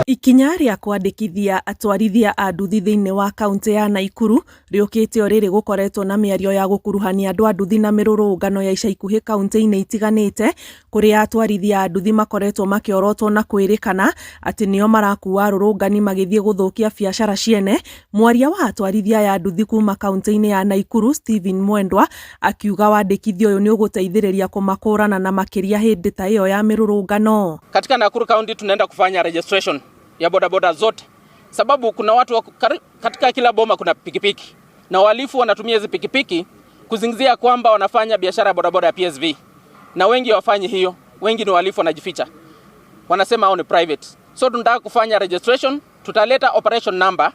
Ikinya rĩa kwandĩkithia atwarithia a nduthi thĩinĩ wa kaunti ya Naikuru rĩũkĩte o rĩrĩ gũkoretwo na mĩario ya gũkuruhania andũ a nduthi na mĩrũrũngano ya ica ikuhĩ kaunti-inĩ itiganĩte kũrĩa atwarithia a nduthi makoretwo makĩorotwo na kwĩrĩkana atĩ nĩo marakua arũrũngani magĩthiĩ gũthũkia biacara ciene. Mwaria wa atwarithia aya a nduthi kuma kaunti-inĩ ya Naikuru Stephen Mwendwa akiuga wandĩkithia ũyũ nĩ ũgũteithĩrĩria kũmakũrana na makĩria hĩndĩ ta ĩyo ya mĩrũrũngano. Katika Nakuru County tunaenda kufanya registration ya bodaboda zote, sababu kuna watu wako katika kila boma kuna pikipiki na wahalifu wanatumia hizi pikipiki kuzingizia kwamba wanafanya biashara ya bodaboda ya PSV, na wengi hawafanyi hiyo, wengi ni wahalifu wanajificha, wanasema hao ni private. So tunataka kufanya registration, tutaleta operation number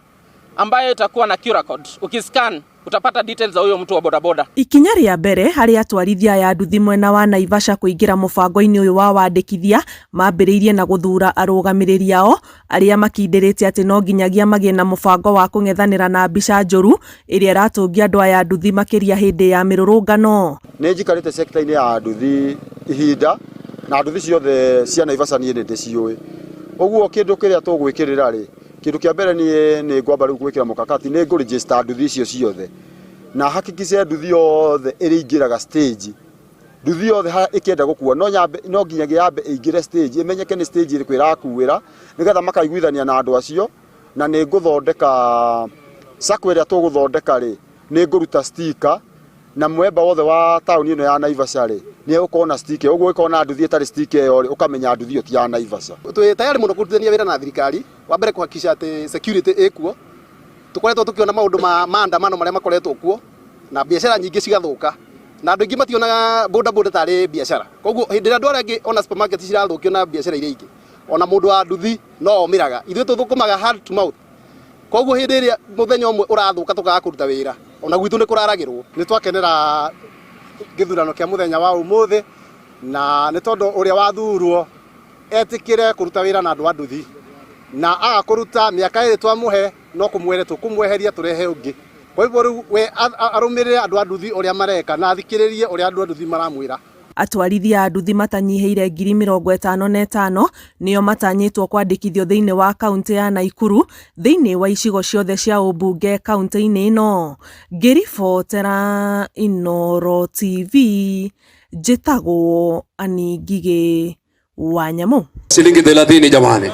ambayo itakuwa na QR code. Ukiscan utapata details za huyo mtu wa bodaboda. Ikinya rĩa mbere harĩ atwarithia aya a nduthi mwena wa Naivasha kũingĩra mũbango-inĩ ũyũ wa wandĩkithia mambĩrĩirie na gũthuura arũgamĩrĩri ao arĩa makindĩrĩte atĩ no nginyagia magĩe na mũbango wa kũng'ethanĩra na mbica njũru ĩrĩa ĩratũngia andũ aya a nduthi makĩria hĩndĩ ya mĩrũrũngano. Nĩ njikarĩte sector-inĩ ya nduthi ihinda na nduthi ciothe cia Naivasha niĩ nĩ ndĩciũĩ. Ũguo kĩndũ kĩrĩa tũgwĩkĩrĩra rĩ, kĩndũ kĩa mbere niĩ nĩ ngwamba rĩu gwĩkĩra mũkakati nĩ ngũ register nduthi icio ciothe na hakikishe nduthi yothe ĩrĩingĩraga stage, nduthi yothe ĩkĩenda gũkua no nyambe no nginyagia yambe ĩingĩre stage ĩmenyeke nĩ stage ĩrĩkũ ĩrakuĩra nĩgetha makaiguithania na andũ acio. Na nĩ ngũthondeka sacco ĩrĩa tũgũthondeka rĩ, nĩ ngũruta sticker na mwemba wothe wa taũni ĩno ya Naivasha rĩ nĩ egũkorwo na sticker. Ũguo ũngĩkorwo na nduthi ĩtarĩ sticker ĩyo rĩ, ũkamenya nduthi ĩyo ti ya Naivasha. Twĩ tayari mũno kũrutithania wĩra na thirikari. Wa mbere kuhakikisha atĩ security ĩkuo. Tũkoretwo tũkĩona maũndũ ma maandamano marĩa makoretwo kuo na biacara nyingĩ cigathũka na andũ aingĩ mationaga boda boda tarĩ biacara. Koguo hĩndĩ ĩrĩa andũ arĩa angĩ ona supermarket cirathũkio na biacara iria ingĩ, ona mũndũ wa nduthi no omĩraga. Ithuĩ tũthũkũmaga hand to mouth, koguo hĩndĩ ĩrĩa mũthenya ũmwe ũrathũka tũkaga kũruta wĩra, ona gwitũ nĩ kũraragĩrwo. Nĩ twakenera gĩthurano kĩa mũthenya wa ũmũthĩ na nĩ tondũ ũrĩa wathurwo etĩkĩre kũruta wĩra na andũ a nduthi na aga kũruta mĩaka 2 twamũhe no kũmwere tũkũmweheria tũrehe ũngĩ. Kwa hivyo rĩu we arũmĩrĩre andũ a nduthi ũrĩa mareka na athikĩrĩrie ũrĩa andũ a nduthi maramwĩra. Atwarithia a nduthi matanyihĩire 55,000 nĩo matanyĩtwo kwandĩkithio thĩinĩ wa kaunti ya Naikuru thĩinĩ wa icigo ciothe cia ũmbunge kaunti-inĩ ĩno. Ngĩribotera Inooro TV njĩtagwo Ann Ngigĩ wa Nyamũ. Shilingi 30 jamani.